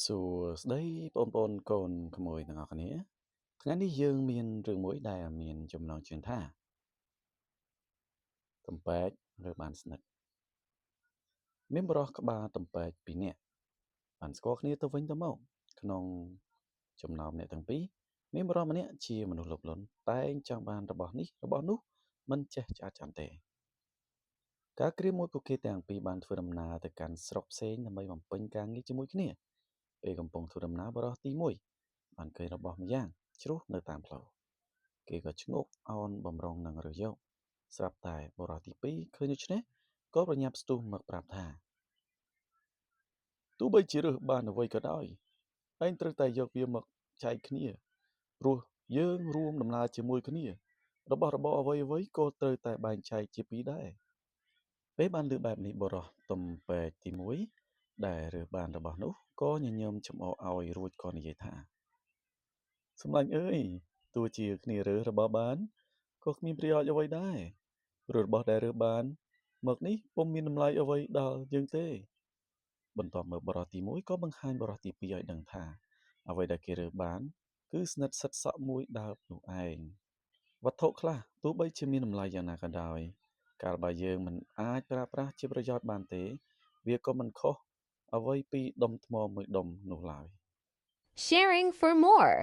សួស្តីបងប្អូនកូនក្មួយទាំងអស់គ្នាថ្ងៃនេះយើងមានរឿងមួយដែលមានចំណងជើងថាទំពែកឬបានស្និទ្ធមានប្រុសក្បាលទំពែកពីរនាក់បានស្គាល់គ្នាទៅវិញទៅមកក្នុងចំណោមអ្នកទាំងពីរមានប្រុសម្នាក់ជាមនុស្សលោភលន់តែងចង់បានរបស់នេះរបស់នោះមិនចេះឆ្អាតឆ្អានទេកាលគ្រាមួយពួកគេទាំងពីរបានធ្វើដំណើរទៅកាន់ស្រុកផ្សេងដើម្បីបំពេញការងារជាមួយគ្នាពេលកំពុងធ្វើដំណើរបុរសទី1បានឃើញរបស់ម្យ៉ាងជ្រុះនៅតាមផ្លូវគេក៏ឈ្ងោកអោនបំរុងនឹងរើសយកស្រាប់តែបុរសទី2ឃើញដូច្នេះក៏ប្រញាប់ស្ទុះមកប្រាប់ថាទោះបីជារើសបានអ្វីក៏ដោយឯងត្រូវតែយកវាមកចែកគ្នាព្រោះយើងរួមដំណើរជាមួយគ្នារបស់របរអ្វីៗក៏ត្រូវតែបែងចែកជាពីរដែរពេលបានឮបែបនេះបុរសទំពែកទី1ដែលរើសបានរបស់នោះក៏ញញឹមចំអកឲ្យរួចក៏និយាយថាសម្លាញ់អើយទោះជាគ្នារើសរបស់បានក៏គ្មានប្រយោជន៍អ្វីដែរព្រោះរបស់ដែលរើសបានមកនេះពុំមានតម្លៃអ្វីដល់យើងទេបន្ទាប់មកបុរសទី1ក៏បង្ហាញបុរសទី2ឲ្យដឹងថាអ្វីដែលគេរើសបានគឺស្និទ្ធសិតសក់មួយដើបនោះឯងវត្ថុខ្លះទោះបីជាមានតម្លៃយ៉ាងណាក៏ដោយកាលបើយើងមិនអាចប្រើប្រាស់ជាប្រយោជន៍បានទេវាក៏មិនខុសអ្វីពីដុំថ្មមួយដុំនោះឡើយ Sharing for more.